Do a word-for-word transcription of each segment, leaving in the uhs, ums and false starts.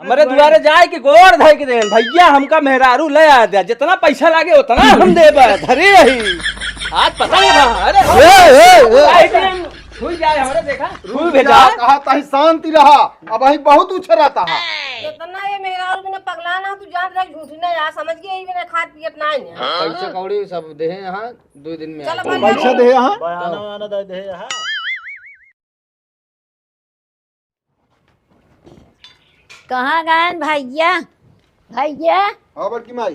हमरे दुआरे जाए के गोड़ धइ के देन, "भइया, हमका मेहरारू ले आ द्या, जितना पैसा लागे उतना हम देबे, धरे रही।" आज पता नहीं कहाँ, अरे, ए, ए, ए। आइटम हुई जाए, हमरे देखा, रुक हुई जा, भेजा। कहा ताही शांति रहा, अबहीं बहुत उछरत हा। इतना ये मेहरारू बिना पगला ना, तू जान रहा झूठी ना यार, समझ गए, ये बिना खात पियत ना है। पैसा कौड़ी सब देहे यहाँ, दो दिन में चल, आए। अपन पैसा देहे यहाँ? बयाना वयाना दे देहे यहाँ। कहाँ गएन भइया? भइया, हाँ बड़की माई,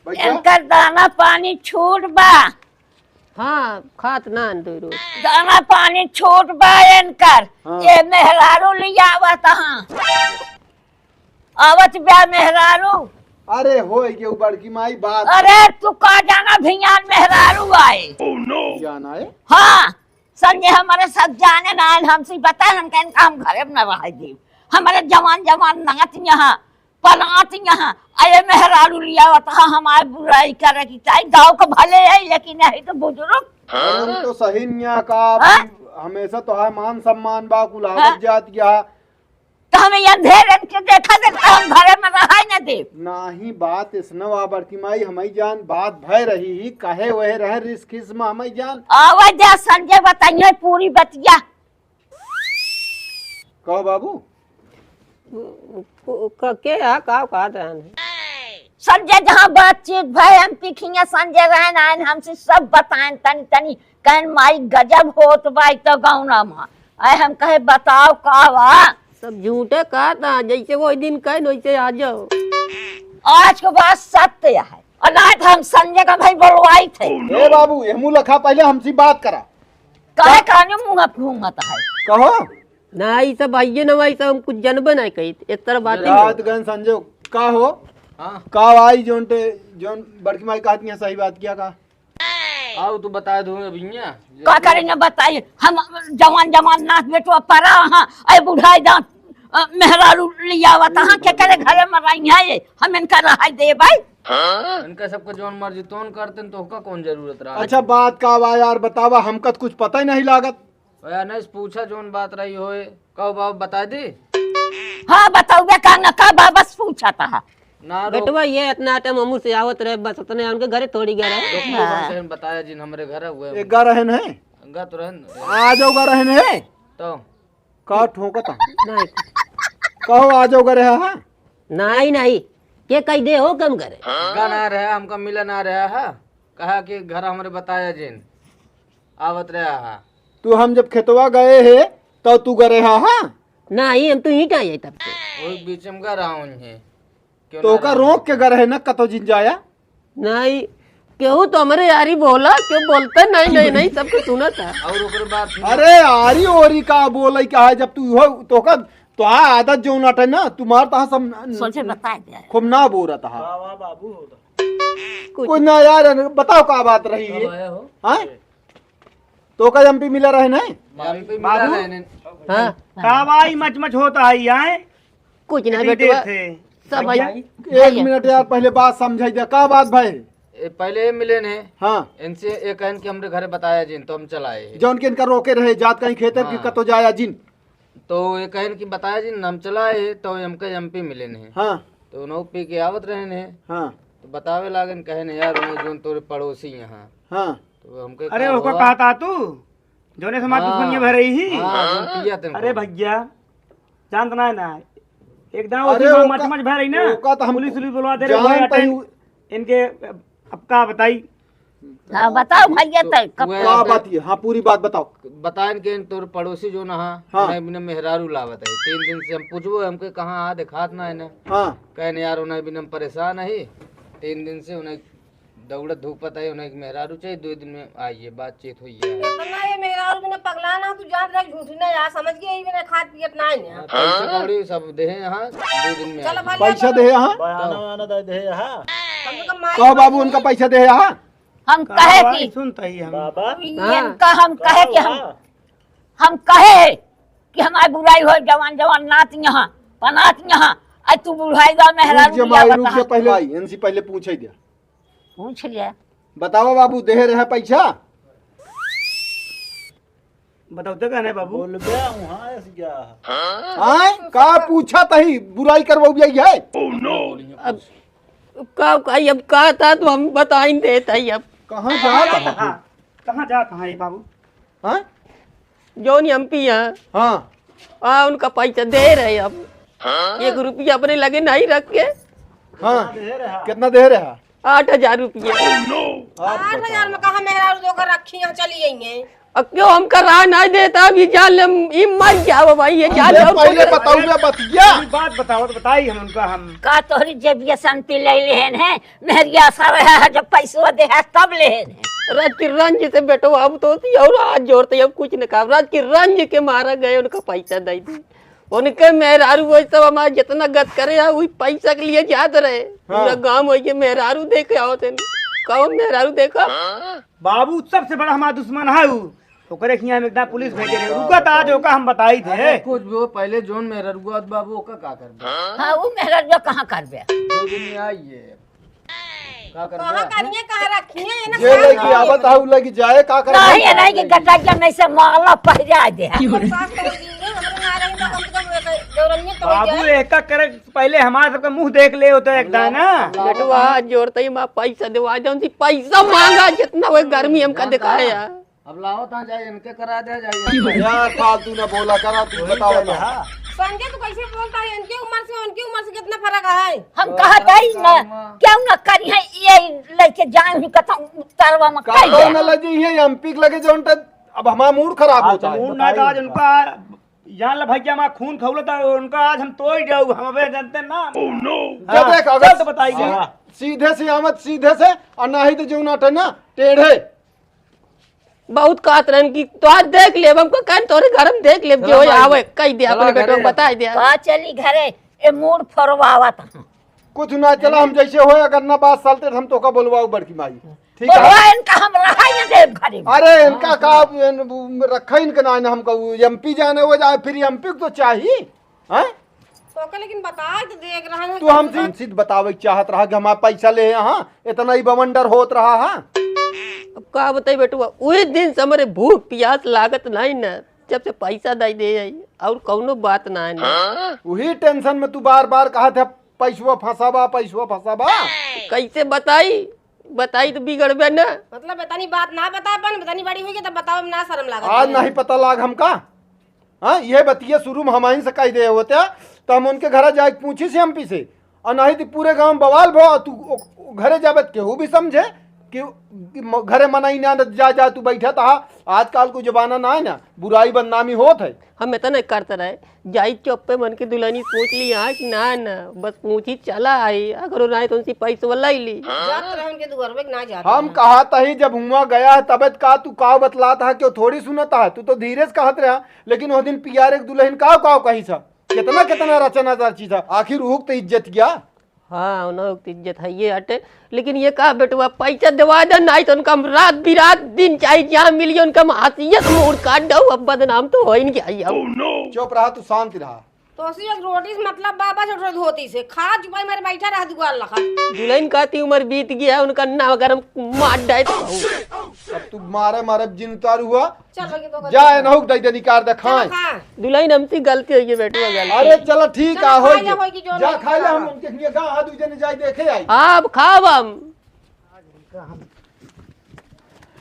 बैठा। इनकर दाना पानी छूट बा। हाँ, खात ना आन दो रोज। दाना पानी छूट बा इनकर। हाँ। ये मेहरारू लियावत हाँ। आवत बा मेहरारू। अरे होई गे बड़की माई बात। अरे तू का जाना भियान मेहरारू आए। जाना है? हाँ। संजय हमरे सब जाने ना आइन, हमसे बताए, हम कहेन का हम घरे में न रहे देब। हमरे जवान जवान नात यहाँ, पनात यहाँ, अरे मेहरारू लियावत हा, हमार बुराई करे की चाही, गाँव के भले है, लेकिन यही तो बुजुर्ग। अरे हम तो सही निया का, हाँ? हमेशा तोहार मान सम्मान बा, कुल आवत हाँ? जात गया। तो हमें ये अंधेरन के देखा दे, तो हम घरे में रहा ही न देब। नाही बात इसने वा बड़की माई, हमई जान बात भय रही ही, कहे वह रहे रिस खिस में हमई जान। आवा जा संजय बताइए पूरी बतिया। कहो बाबू। क-, क-, के आ, का, का रहन है? संजय जहाँ बातचीत भय हम पिखिया संजय रहन आयन हमसे सब बताएन तनी तनी, कहन माई गजब होत बा ई तो गौना में। आए हम कहे बताओ का बा? सब झूठे कहत हा, जैसे वही दिन कहे वैसे आ जाओ। आज के बात सत्य है, और ना तो हम संजय का भाई बोलवाई थे। ए बाबू, एहमू लखा पहले हमसे बात करा। काहे काने मुँह घूमत है? कहो। ना, ई सब आइए ना, ई सब हम कुछ जनबे नहीं कही, इस तरह बातें रात नहीं। गन संजय, का हो? हाँ। का आई जोन ते, जोन बड़की माई कहत नहीं सही बात किया का? आओ, तू बता दो अभी यहाँ। का करे ना बताई, हम जवान जवान नाथ बेटवा परा हाँ, ऐ बुढ़ाई दांत, अ, मेहरारू लियावत हाँ, के करे घरे में रही है, हम इनका रहाई दे भाई। इनका सबको जौन मर्जी तोन करते न, तोहका कौन जरूरत रहा? अच्छा, बात का बा यार, बतावा, हमका तो कुछ पता ही नहीं लागत। ओया नहीं पूछा जौन बात रही होए, कहो बाबू बता दी। हाँ, बताओ बे का न का बा, बस पूछा था। ना रो। बेटवा, ये इतना टाइम हमू से आवत रहे, बस उतने उनके घरे थोड़ी गए रहे। रोक, हाँ। कौन से बताया जिन हमरे घर है, हुए एक गा रहन है? गा तो रहन। आ जाओ, गा रहन है? तो? का ठोकत है? नहीं। कहो, आ जाओ, गा रहे, हाँ? नहीं, नहीं। के कह दे हो कम करे? गा ना रहा, हमका मिला ना रहा है। कहा कि घर हमरे बताया जिन। आवत रहा है। तू हम जब खेतवा गए है, तब तू गए रहा, हाँ? नहीं, हम तो ईंटा है तब से। वही बीच में गा रहा हूँ इन्हें। क्यों तो ना ओका रहा? रोक के गा रहे ना, कतो जिन जाया? नहीं, केहू तो हमरे यारी बोला, क्यों बोलते नहीं, नहीं, नहीं, सबके सुना था। और ओकरे बाद फिर अरे, आरी ओरी का बोले का है, जब तू हो, तो का, तो आ आदत जो नट है ना, तुम्हार तो सब सोचे बताए दे। खूब ना बोलत हा। वाह, वाह, बाबू हो तो। कुछ कुछ ना यार, बताओ का बात रही है? कब आया हो? हाँ? तो का एमपी मिला रहे नहीं? एमपी मिला बाबू? रहे नहीं। हाँ। का भाई मच मच होता है यहाँ? कुछ ना इतनी बेटवा, देर से। सब भैया, भाई। एक भैया। मिनट यार, पहले बात समझाई दे, का बात भाई? ए, पहले ये मिले ने। हाँ। इनसे ये कहन कि हमरे घरे बताया जिन, तो हम चला आए हैं। जौन के इनका रोके रहे, जात कहीं खेतर की हाँ। कतो जाया जिन। तो ये कहन कि बताया जिन, हम चला आए हैं, तो हमके एमपी मिले ने। हाँ। तो उन्हों पी के आवत रहे ने। हाँ। तो बतावे लागन, कहे ने, "यार, उन्हें जौन तोरे पड़ोसी यहाँ।" हाँ। तो हमके अरे, का ओका हुआ? कहता तू? जौने से हमार हाँ, दुश्मनिया भय रही ही। हाँ, जौन पिया तेन अरे को। भैया, जानत ना है ना, एकदम अरे उसी में ओका, मच मच भय रही ना, ओका तो हम पुलिस उलिस बुलवा दे रहे, जानत भैया, ही उ- इनके अब का बताई? हाँ, बताओ भैया, तो तय कब वो का बात ये? हाँ, पूरी बात बताओ। बताएन के तोर पड़ोसी जौन हा, हाँ। उन्हें बिना मेहरारू लावत है। तीन दिन से हम पूछबो, हमके कहाँ आ, देखात ना है ना। हाँ। कहने, "यार, उन्हें बिना हम परेशान है, तीन दिन से उन्हें दौड़त धूपत है, उन्हें एक मेहरारू चाहिए, दो दिन में आइए, बातचीत हुई है।" इतना ये मेहरारू बिना पगला ना, तू जान रहा झूठी ना यार, समझ गए, ये बिना खात पियत ना है ना। हाँ, पैसा कौड़ी सब देहे यहाँ, दो दिन में चलो आइए। भले पैसा अपन देहे यहाँ? बयाना तो वयाना दे देहे यहाँ। कम से कम माई कहो बाबू, उनका पैसा देहे यहाँ? हम का कहे भाई कि सुनता ही हम। बाबा। ये हाँ। इनका हम कहे कि हम, बाबा। हम कहे कि हमारी बुराई हो, जवान जवान नात यहाँ, पनात यहाँ, आज तू बुढ़ाई बा, मेहरारू रुक जा माई, लिया रुक जा, बता। पहले भाई, इनसे पहले पूछे दिया। पूछ लिया। बताओ बाबू, देहे रहे पैसा? बताओ तो कहने बाबू। बोलबे वहाँ से क्या? आय, का पूछा तही, बुराई करवाऊ भी आई है? अब का, का, अब का था तो हम बताइन देत हई अब। कहाँ जात है? हाँ, कहाँ जात है बाबू? हाँ? जौन एमपी हैं। हाँ। आ, उनका पैसा दे रहे अब। एक रुपया अपने लगे नहीं रख के। हाँ। कितना दे रहा? आठ हजार रुपया। आप आठ हजार में कहाँ मेहरारू दो कर रखी हैं, चली गई हैं। अब क्यों हमका राह नहीं देता, अब ये जान ले, हम, ये मर जाओ भाई, ये जान ले, अरे और पहले कुछ बताओ बे बतिया। ये बात बताओ तो बताई हम उनका हम। का तोहरी जेबिया संती ले लेहन है, मेहरिया सा रहा है, जब पैसवा दे है तब लेहन है। राज के रंज से बेटो, अब तो थी और हाथ जोड़ते, अब कुछ न कहा। राज के रंज के मारा गए, उनका पैसा दे दी। उनके मेहरारू वही सब हमारे जितना गत करे है, वही पैसा के लिए जात रहे। हाँ। पूरा गांव वही के मेहरारू देखे आवत है। कौन मेहरारू देखा? बाबू सबसे बड़ा हमारा दुश्मन है उ। ओकरे खियाँ हम एकदम पुलिस भेजे रहे। रुका त आज ओका हम बताई थे। अरे कुछ भी हो, पहले जोन मेहररुआ बाबू ओका का करबे? हाँ, वो मेहररुआ कहाँ करबे? दो दिन में आई है। का करबे? कहाँ करिए, कहाँ रखिए, ये ना ये साफ लगी करिए। आवत है, उ लगी जाए, का करबे? नहीं, ये नहीं कि गटरिया में से माला पहिरा दे। साफ कर दीजिए, हमरे ना रही तो कम से कम एक दौरनिया तो हो बाबू, जाए। एक का करे, पहले हमारे सबका मुँह देख ले होता एक दाना। बेटवा, जोड़ते ही माँ पैसा देवा दे, उनसे पैसा मांगा, जितना वो गर्मी हमका दिखाया। अब लाओ ता जाए, इनके करा दे जाए। यार, फालतू ना बोला करा, तू वही बताओ पहले, ना। हाँ। संजय, तू कैसे बोलता है? इनकी उम्र से, उनकी उम्र से कितना फर्क है? हम कहत हई ना, क्यों ना करी है, ये लेके जाए ही कथा उतारवा में का कह दे। ना लगी है, एमपी के लगे जौन त अब हमारा मूड खराब आज होता है। मूड ना था, आज उनका जान ला भैया, हमारा खून खौलता है, उनका आज हम तोड़ जाऊ, हम अबे जानते ना। जब हाँ, देख, अगर चल तो बताइए। हाँ। सीधे से आवत, सीधे से, और ना ही तो जो ना ना टेढ़े। बहुत कहत रहन कि तोहार देख लेब, हमको कहन तोरे घर में देख लेब, चला जो भाई, आवे, कह दे, चला अपने बेटवा घरे। को बताई दे। का चली घरे, ए मूड फरवावत। कुछ ना, चला, हम जैसे होए, अगर ना बात सालते, हम तोका बोलवाऊ बड़की माई। ठीक है? बोलवा इनका, हम रहा ही ना देब घरे में। अरे, इनका का, इन, रखा इनका ना, ना हमका वो एमपी जाने हो जाए, फिर एमपी को तो चाहिए, हैं? तोके लेकिन बताए तो देख रहा है तू कि हमसे सीध बतावे के चाहत रहा कि हमारा पैसा ले, हाँ, इतना ही बवंडर होत रहा, हाँ। अब का बताई बेटुआ, उही दिन से हमरे भूख पियास लागत नहीं ना, जब से पैसा दई दे आई, और कौनो बात ना है ना। उही टेंशन में तू बार बार कहत है, "पैसवा फंसाबा, पैसवा फंसाबा।" कैसे बताई, बताई तो बिगड़बे ना। मतलब, इतनी बात ना बता अपन, इतनी बड़ी हुई कि तब बताओ, ना शर्म लागत आज है। नहीं पता लाग हमका। हाँ, ये बतिया शुरू में हमाइन से कह दे होते, तो हम उनके घरे जाए के पूछी से एमपी से, और नहीं तो पूरे गांव बवाल भो, तू ओ-, ओ-, घरे जाबे तो केहू भी समझे कि, कि म-, घरे मनाई ना, जा, जा, तू बैठा था। आजकल को जमाना ना है ना, बुराई बदनामी होत है। हम इतना करते रहे, जाई चुप्पे मन के दुल्हनी पूछ ली, हाँ कि ना, ना, बस पूछी चला आई, अगर वो ना आए तो उनसे पैसे वाला ही ली। जात रहे उनके दुआर पे ना जात हम रहे। कहा तही जब हुआ गया है, तबे तो का तू काव बतलात है, क्यों थोड़ी सुनत है, तू तो धीरे से कहत रहा। लेकिन वो दिन पियारे के दुल्हन काव काव कही सा, कितना कितना रचना रची सा, आखिर उहुक तो इज्जत गया। हाँ, उन्हों के इज्जत है ये हटे, लेकिन ये कहा बेटुआ पैसा देवा दे, नहीं तो उनका हम रात बिरात दिन चाहे जहाँ मिलिए उनका हम हंसियत मूड़ काट दऊ, अब बदनाम तो हो ही नहीं आई अब। चुप रहा, तू शांत रहा। तो सी एक रोटी से मतलब बाबा से रोटी धोती से खा चुपाई मारे बैठा रहा दुकान लखा। दुल्हन कहती उम्र बीत गया है, उनका ना अगर हम मार डाए तो अब तू मारे मारे जिन उतारू हुआ। चल, लगे तो जा, ए नहुक दई दे, निकार दे, खाए। चलो, खा। दुल्हन हमसे गलती होई है, बेटवा, गलती। अरे, चलो, ठीक चलो, है, होई खा ले, गया। होई कि जो जा, नहीं खा ले, खा। हम उनके लिए गा, हाथ उजने जाई, देखे आई। हाँ, अब खाब हम।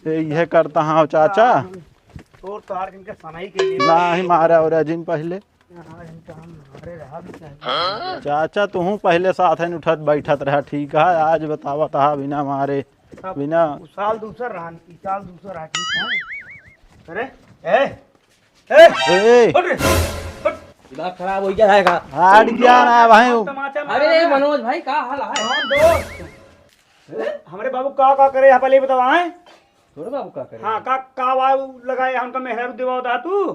ए, यह करता हाँ, चाचा। तोर तार इनके सनाई के लिए। ना ही मारे और जिन पहले। हाँ, इनका हम मारे रहा भी चाहिए। चाचा, तुहूँ पहले साथ है उठत बैठत रहा, ठीक है? आज बतावत हा बिना मारे, सब बिना उ साल दूसर रहा, ई साल दूसर रहा, ठीक है? अरे, ए, ए, ए। उठ रे, उठ। दिमाग खराब हो गया है का? हट गया ना भाई। तमाचा मारा अरे ना। मनोज भाई, का हाल है? कौन दोस्त? ए? हमरे बाबू का, का करे यहाँ पहले ही बतावा, हैं? तोरे बाबू का करे? हाँ, का, का वाव लगाए हमका मेहरारू देवा होता तू?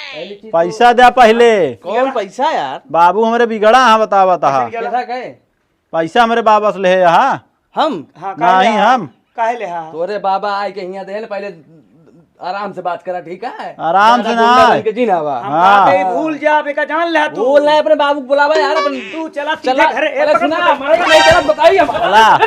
पहली चीज पैसा तो द्या पहले। कौन पैसा यार? बाबू हमरे बिगड़ा हाँ, बतावा तहा। पैसा निकाला। कैसा गए? पैसा हमरे बाबा से ले यहाँ। हम? हाँ, काहे नहीं, ले हाँ? हम। काहे ले हाँ? तोरे बाबा आए के हियाँ देन, पहले आराम से बात करा, ठीक है? आराम से ज्यादा ना। गुंडा बन के जी ना बा। हम हाँ। कहते ही भूल जा, बेका जान ले तू। भूल नहीं, अपने बाबू को बुलावा यार, अपन तू चला सीधे चला, घरे, ए, अरे पकड़, सुना, पकड़, पकड़। नहीं चला, बताइए हम। चला।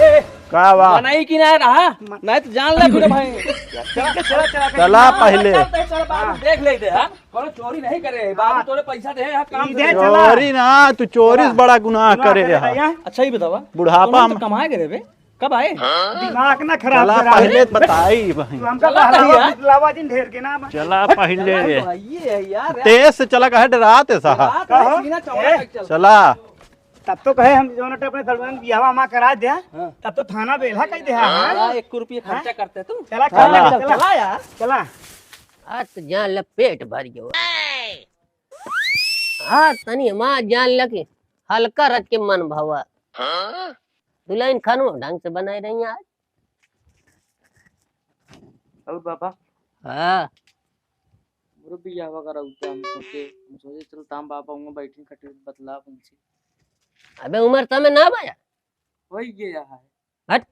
ए, वाह, वाह। बनाई कि ना रहा? नहीं तो जान ले फिर भाई। चला, चला, चला, चला। चला पहले। चल, चल, चल, बाबू, देख ले दे, हाँ? कोनो चोरी नहीं करे, बाबू तोरे पैसा दे, हाँ, काम सीधे करे। चला। चोरी ना, तू चोरी से बड़ा गुनाह करे है। अच्छा, ये बतावा, बुढ़ापा हम कमाए करे बे? कब आए? दिमाग ना खराब चला, पहले बताई भाई। तू हमका चला बहलावा, भैया। बितलावा जिन ढेर के नाम है। चला पहले। चला तो आइए यार। तेज से चला, काहे डराते साहब? रात है, कहो। सीना चौड़ा ए? चल। चला। तब तो कहे हम जौन अटे अपने सड़ुआ में बियाहवा हमार करा दे, हाँ। तब तो थाना बेल्हा कह दे, हाँ। हाँ, एक रुपये खर्चा करते तू। चला, हाँ, चला, चला। चला यार। चला। आज तो जान ले पेट भर गयो। हाँ, तनी हमार जान ले कि हल्का रच के मन भवा। दुल्हन खानो ढंग से बनाए रही आज। और बाबा? हाँ। हमरो बियाह वगैरह होता, हम सोचे, हम सोचे चलता हम बाबा हुआं बैठे कटे बतला उनसे। अबे उम्र समय ना बा यार। वही गया है। हट।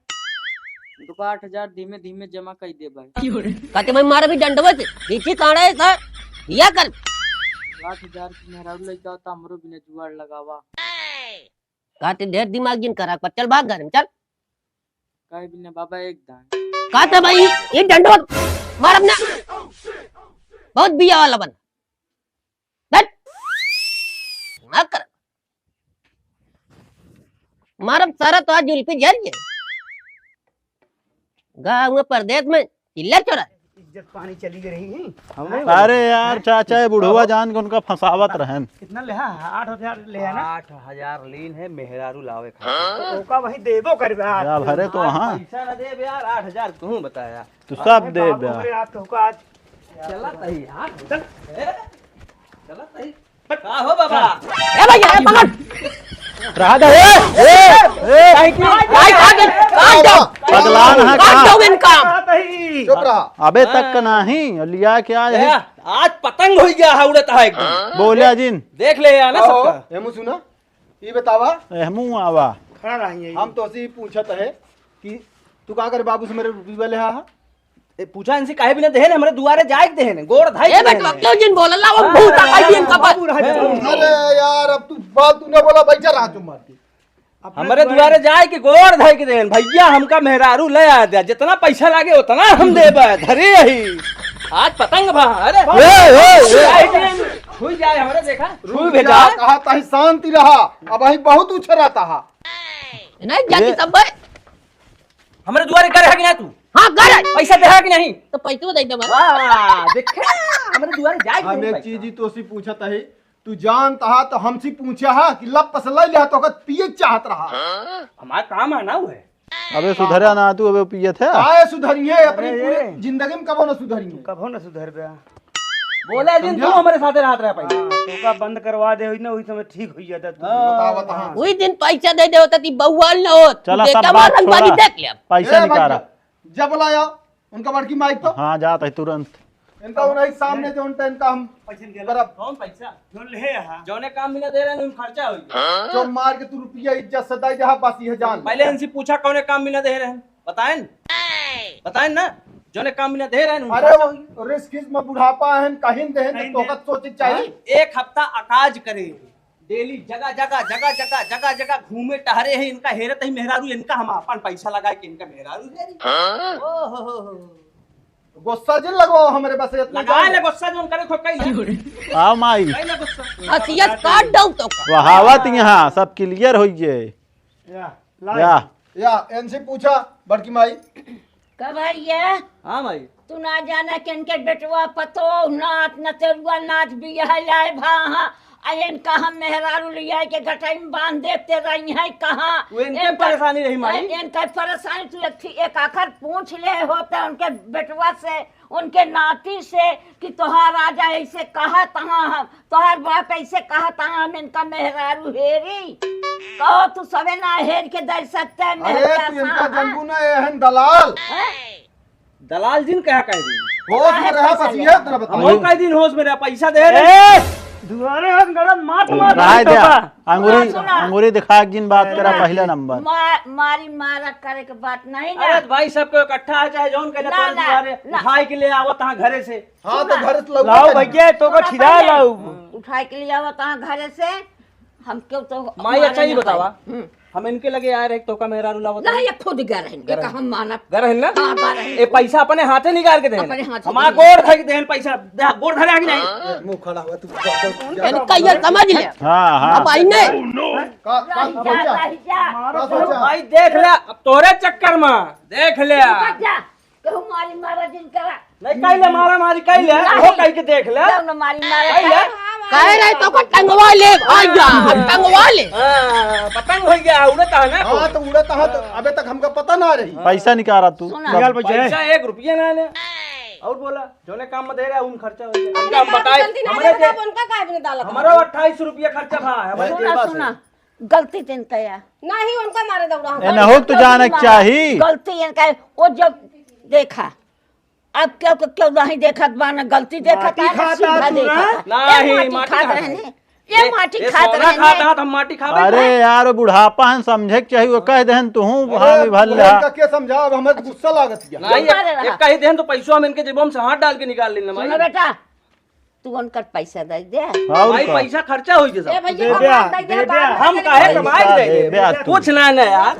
तुका आठ हजार धीमे धीमे जमा कर दे भाई। काटे मैं मारे भी डंडवा से, नीचे काढ़ा है सर, या कर। आठ हजार की मेहरारू लइका होता, हमरो बिना जुआड़ लगावा। काटे ढेर दिमाग जिन करा, पर चल भाग घर में, चल। काहे बिना बाबा एक दान। काटे भाई, ये डंडवा मारब ना। बहुत बिया वाला बन। हट। दिमाग कर। मारब सारा तो आज जुल्फी झर जे। गाँव में परदेस में चिल्लर चोरा। इज्जत पानी चली गई रही है। अरे यार, चाचा, ये बुढ़वा जान के उनका फंसावत रहन। कितना लेहा? आठ हजार लेहा ना? आठ हजार लीन है मेहरारू लावे खातिर। तो ओका वही देबो करबे आज। या भरे तो आज हाँ। पैसा ना देबे यार, आठ हजार कहूँ बताया। तू सब अरे देबे बाप यार। रे, आज तो ओका आज। चला तही यार। चल। ए, चला तही। का हो बाबा? ए भैया, ए पकड़। रहा दे, ए, ए, ए। काहे की? काहे, काहे, काहे जाओ? पगलान है काहे का? जाओ इनका? चुप रहा। अबे तक का नहीं, लिया क्या है? ए, आज पतंग हो गया है, उड़त है एकदम। बोला जिन। देख ले यार ना कहो, सबका। हेमू सुना, ये बतावा। हेमू आवा। खड़ा रहिए। हम तो से ही पूछत है कि तू का करे बाबू से मेरे रुपये लेहा है? ए, पूछा इनसे काहे बिना देहे ने, हमरे दुआरे जाए के देहे ने, गोड़ धाई ए के देहे बेटवा, ने। क्यों जिन बोलला, वो हाँ, भूत आ गई इनका बाबू पास। रह जा। अरे यार, अब तू बात तूने बोला, बैठा रहा चुप मार के। अपने हमरे दुआरे दुआरे जाए के गोड़ धाई के देहे ने, भैया हमका मेहरारू ले आ दे, जितना पैसा लागे उतना हम देबे, धरे रही। आज पतंग भा, अरे। ए, ए, ए। छुई जाए हमरे देखा, छुई रुक भेजा। जा, कहा ताही शांति रहा, अब अही बहुत उछरा ताहा। नहीं, जाके ए। सब भाई। हमरे दुआरे करे है कि ना तू? हाँ, करे। पैसा दे है कि नहीं? तो पैसे दे दे बस। वाह, देखे, हमरे दुआरे जाए कि हम नहीं एक पैसा? चीज ही तो सी पूछत है, तू जानत हा तो हमसे पूछा हा कि लप पस ले लिया तो ओकर पिए चाहत रहा। हमार काम है ना वो है। अबे सुधरा ना तू, अबे पियत है। काहे सुधरिए? अपनी अरे पूरी ये। जिंदगी में कबो ना सुधरिए। कबो ना सुधरबे। बोला जिन तू समझा? हमरे साथे रहत रहा पहले। हाँ, तो का बंद करवा दे, होई ना, वही समय ठीक होई जाता तू। हाँ। बतावत हाँ। वही दिन पैसा दे दे होता ती बउआल न होत। चला, देखा सब बात मार रंगबाजी छोड़ा। देख ले अब। पैसा ए, निकाला। भाई, जब लाया उनका बड़की माइक तो। हाँ, जात है तुरंत। इनका उन्हीं सामने जो उनका, इनका हम पैसे निकाला। करब। कौन पैसा? जो ले यहाँ। जौने काम में ना दे रहे हैं, उन खर्चा होई। जो मार के तू रुपया इज्जत से दे दे, हाँ, बस ये जान। पहले इनसे पूछा कौने काम में ना दे रहे हैं। बताएन? बताएन ना? जौने काम में ना दे रहे हैं, उन अरे खर्चा वो होई। रिस्क में बुढ़ापा है, कहीं दे हैं, कहीं तो दे। तोहका सोचे चाहिए। हाँ? एक हफ्ता अकाज करे। डेली जगह, जगह, जगह, जगह, जगह, जगह घूमे टहरे हैं, इनका हेरत ही मेहरारू, इनका हम अपन पैसा लगा के इनका मेहरारू दे दी। हाँ? ओ हो हो हो। गुस्सा जिन लगो हमरे बस इतना लगा जान। ले गुस्सा, जो करे खो कई ले। आओ माई। कई ले गुस्सा। हसियत काट दऊ तो का। वहावत यहाँ सब क्लियर होई जे। या, ला। या। या, इनसे पूछा, बड़की माई। का भैया? हाँ माई। तू ना जाना कि इनके बेटवा पतो नाच नचरुआ नाच बियाह लाए भा हाँ। आ इनका हम मेहरारू लिया के गटाई में बांध देते रही हैं कहाँ? वो इनके इनका परेशानी रही माई। ए-, इनका परेशानी तू एक, एक आखर पूछ ले होता उनके बेटवा से, उनके नाती से कि तोहार राजा ऐसे कहा तहाँ हम तोहार बाप ऐसे कहत हा, हम इनका मेहरारू हेरी? कहो तू सबे ना हेर के दे सकते हैं, अरे, मेहरा तू इनका साहब। जनबू ना, ये हन दलाल। हैं? दलाल जिन कहा कह दी? होश में रहा, बस ये इतना बताओ। हम कह दिन होश में रहा, पैसा दे रहे। ए, दुआरे हम गलत मात मार राय रहे दे, तो का? अंगूरी, सुना, सुना। अंगूरी दिखा के जिन बात करा, अरे, पहला नंबर। मा-, मारी मारा करे के बात नहीं ना। अरे भाई, सबको इकट्ठा है, चाहे जौन कहे ना, ना, दुआरे ना। उठाए के ले आवत हा घरे से। हाँ, तो सुना। घर से लौटा लाओ के भैया, तो का सुना खिला पहले। लाओ। उठाए के ले आवत हा घरे से। हम क्यों तो माई, हमारे अच्छा, ये ना बतावा, पाए। हम्म। हम इनके लगे आए रहे, तोका मेहरारू लावत नहीं, रहे। ये खुद गए रहेंगे, गए रहेंगे। हम मानब। गए रहेंगे ना? हाँ, गए रहेंगे। ए, पैसा अपने हाथे निकाल के देहेन। अपने हाथे हमार निकाल। गोड़ धर के देहेन पैसा, दे, गोड़ धरे आगे नहीं। ए, मुंह खड़ा हुआ तू। इनका ये समझ ले। हाँ, हाँ। अब आई नहीं। का, का, जा, भैया? जा, जा। का सोचा? भाई देख ले, अब तोरे चक्कर में देख ले। रुक जा। कहूँ मारी मारा जिन करा। नहीं, कह ले, मारा मारी कह ले, नहीं। वो कह के देख ले। जाओ ना मारी मारा कह ले। करा। कह रहे तो को टंगवा ले, आ जा, टंगवा ले। हाँ, पतंग हो गया, उड़ता है ना। हाँ, तो उड़ता है, तो अबे तक हमका पता ना रही। पैसा निकाला तू। सुना। निकाल पैसा। पैसा एक रुपया ना ले। और बोला, जोने काम में दे रहा, उन खर्चा हो गया। उनका हम बताए, जल्दी ना हमरे दे, दे, उनका काहे बिना डाला था? हमारा अट्ठाईस रुपया खर्चा था, हमारे सुना, सुना। गलती तेन तया। नहीं, उनका मारे दौड़ा हम। ए, नहुक तो जाने के चाही। गलती इनका, वो जब देखा, अब क्यों, क्यों, क्यों नहीं देखत बा, ना गलती देखत माटी है, ना खाता सीधा तू देखत ना? है। ये नहीं, माटी माटी खात खात रहने, है। ये ये, माटी ये खात सोना रहने। खाता है, तो हम माटी खाबे अरे ना। यार, वो बुढ़ापा है, समझे के चाही, वो कह देहन, तू हूँ, अरे, हाँ, भी भर ले। इनका के समझा, अब हमें गुस्सा लागत है। नहीं, चुप ये, रहा। ये कह देहन तो पैसों हम इनके जेबों से हाथ डाल के निकाल लेना, सुनो माई। बेटा, तू उनकर पैसा दे दे। और भाई, का? पैसा खर्चा होई के सब। ए भैया, दे भगवान दे, दे दे दे। हम काहे पैसा कमाई दे दे? दे दे तू। कुछ ना, ना यार।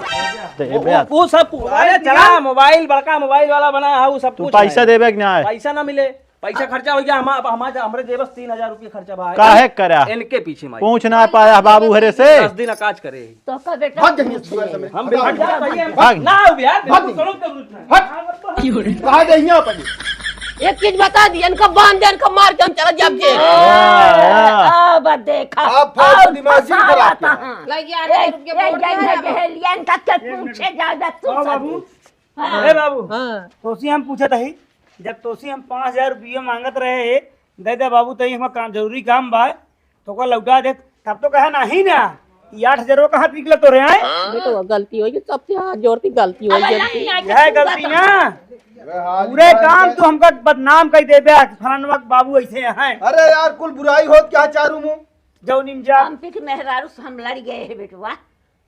दे वो, दे वो, तू। वो सब, अरे, चला, मोबाइल, बड़का मोबाइल वाला बना है, वो सब तू कुछ पैसा नहीं। देबे कि ना? पैसा ना मिले, पैसा खर्चा हो गया। हम, अब हमारे, हमरे जेब से तीन हजार रुपये खर्चा भाई। काहे करा? इनके पीछे माई। पूछ ना पाया बाबू हरे से। दस दिन अकाज करे। तो का बेटा भाग जइए, सुबह से। हम भी भाग। भाग। ना हो यार, भाग। बिल्कुल करो जरूरत नहीं। हट। कहाँ गई हैं अपन? एक चीज बता दी, इनका बांध दे, इनका मार के हम चला जाब जेल। हाँ, हाँ। अब देखा, आप फालतू अब दिमाग जिन खराब फंसावा किया। कहाँ? लग गया, ए, रुक के ए, बोल रहे हैं। जहेलिया इनका के पूछे ज्यादा तू हाँ, सब। बाबू। हाँ। ए, बाबू। हाँ। तोसी हम पूछत हई, जब तोसी हम पाँच हजार रुपया मांगत रहे, दे दे बाबू, तई हमार काम, जरूरी काम बा, तो ओका लौटा दे। तब तो कहा नहीं ना, ये आठ हजार कहाँ निकले तो रे आए? बेटवा, गलती होई, सबसे हाथ जोड़ती, गलती होई, अब गलती। नहीं, नहीं, यह गलती ना। अरे हाँ, पूरे गाँव तू हमका बदनाम कर देबे, फलानवा के बाबू ऐसे हैं। अरे यार, कुल बुराई होत क्या चारू मुँह? जौन इम जा। हम पीठ मेहरारू से हम लड़ गए हैं बेटवा।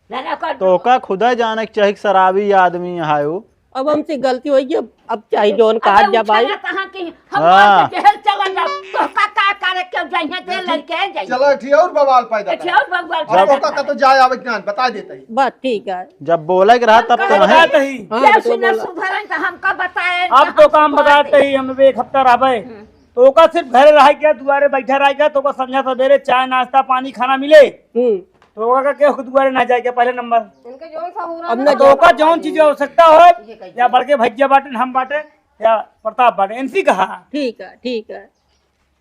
ना, ना कर। तोका खुदा जाने के चाही कि शराबी आदमी है वो। अब हमसे गलती होई गई, अब चाहे जौन अबे कहा जा भाई। उछला कहाँ की? हम हाँ। मार के जेल चला जाब। तो का, का करे के जइहे जेल लड़के जइहे। चला, एक ठे और बवाल पैदा ए, कर। और बवाल अब पैदा तोका कर। का तो जाए आवे के ना, बता देते ही। बस ठीक है। जब बोले के रहा तब तो हमका नहीं। बताते ही। हाँ, जब तो से ना बोला। सुधरन तो हमका बताए, अब हम तो काम सुधर बताते दे। ही, हम एक हफ्ता रहबे। हम्म। तो ओका सिर्फ घरे रह के, दुआरे बैठा रह के, तो ओका संझा सवेरे चाय, नाश्ता, पानी, खाना मिले। हम्म। तो ओका के दुआरे ना जाए के पहले नंबर। इनके जौन सहूरा अब ना ना तो ओका जौन चीज आवश्यकता हो, ये कही। या बड़के भैया बाटे, हम बाटे, या प्रताप बाटे, इनसे कहा। ठीक है, ठीक है।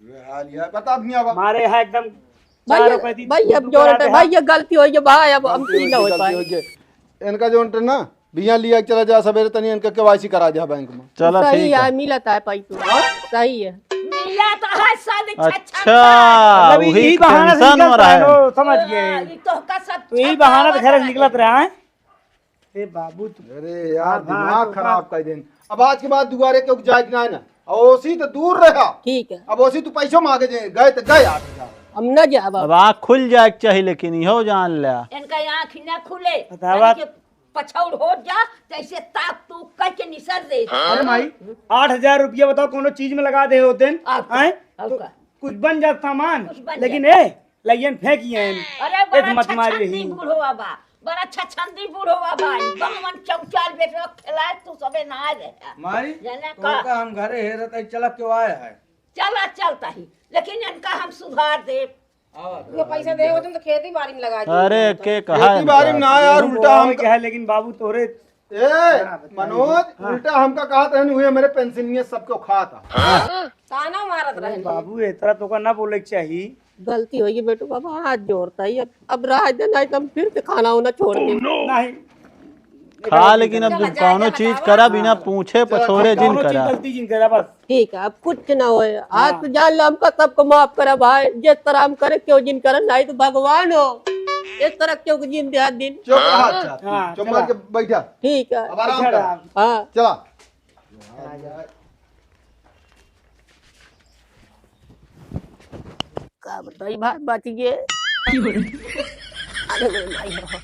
ये हाल है, प्रताप नहीं आवा। मारे है एकदम चार भैया, रुपए दी, भैया, दो रुपए दे, भैया, गलती हो गई भाई, अब हम गलती हो गई, ना हो गलती पाए। हो गई। इनका जौन ना बिया लिया के चला जा सवेरे, तनी इनका केवाईसी करा जा बैंक में। चला, सही ठीक है, है। मिलत है पैसा। हाँ? सही है। मिला तो है साली अच्छा, छछन। मतलब, वही यही बहाना से tension निकलत में रहा है। रहे हो, समझ गए। हाँ, ये तो का सब तो यही छछन बहाना से घर से बना निकलत के। रहा है। ए बाबू, तू अरे यार, हाँ, हाँ, दिमाग तो खराब कर देन। अब आज के बाद दुआरे क्यों जाए के ना है ना। और ओसी तो दूर रहा। ठीक है। अब ओसी तू पैसों मांगे जे, गए तो गए आठ हजार। हम ना जाब अब। अब आँख खुल जाए के चाही, लेकिन इहो जान ले। इनका आँख ना खुले। बतावा। यानी कि पछौड़ हो जा, जैसे ताक तू कह के निसर दे। अरे माई, आठ हजार रुपया बताओ, कोनो चीज में लगा दे होते हैं? और का? हैं? और तो का? कुछ बन जात सामान, कुछ बन लेकिन जात। ए, लइयन फेंकिए हैं। अरे, बड़ा एक मत मारी छछंदी रही। बूढ़वा बा, बड़ा छछंदी बूढ़वा बा। ई बावन चौचाल बेटवा खेलाए, तू सबे ना रहे। माई, जाने तो का? का हम घरे हेरत है, चला क्यों आया है? चला, चलता ही, लेकिन इनका हम सुधार देब। ये पैसा दे हो तुम तो खेती बाड़ी में लगा दिए। अरे, के कहा खेती बाड़ी में ना यार, उल्टा हम कहे, लेकिन बाबू तोरे ए, हाँ, बताइए। मनोज, हाँ। उल्टा हमका कहत रहन, हुए मेरे पेंशनिया सबको खाता। ताना मारत अरे रहन। बाबू, ए तरह तोका ना बोले के चाही। गलती होई बेटू, बाबा हाथ जोड़ता ही, अब, अब रह दे, नहीं तो हम फिर से खाना उना छोड़ दे। नहीं। खा, लेकिन अब चला, कौनो चला, चीज बतावा। करा बिना हाँ। पूछे चला, पछोरे जिन कौनो चीज करा। गलती जिन करा बस। ठीक है, अब कुछ ना होए। आज हाँ। तो जान लो, हमका सबको माफ करा भाई, जिस तरह हम करे क्यों जिन करे, नहीं तो भगवान हो, इस तरह क्यों जिन दे दिन। चुप रहा, अच्छा, हाँ, चुप चला। मार के बैठा। ठीक है। अब आराम अच्छा, कर। आराम। हाँ। चला। का बताई भाई, बच गए। अरे मेरे भाई हो।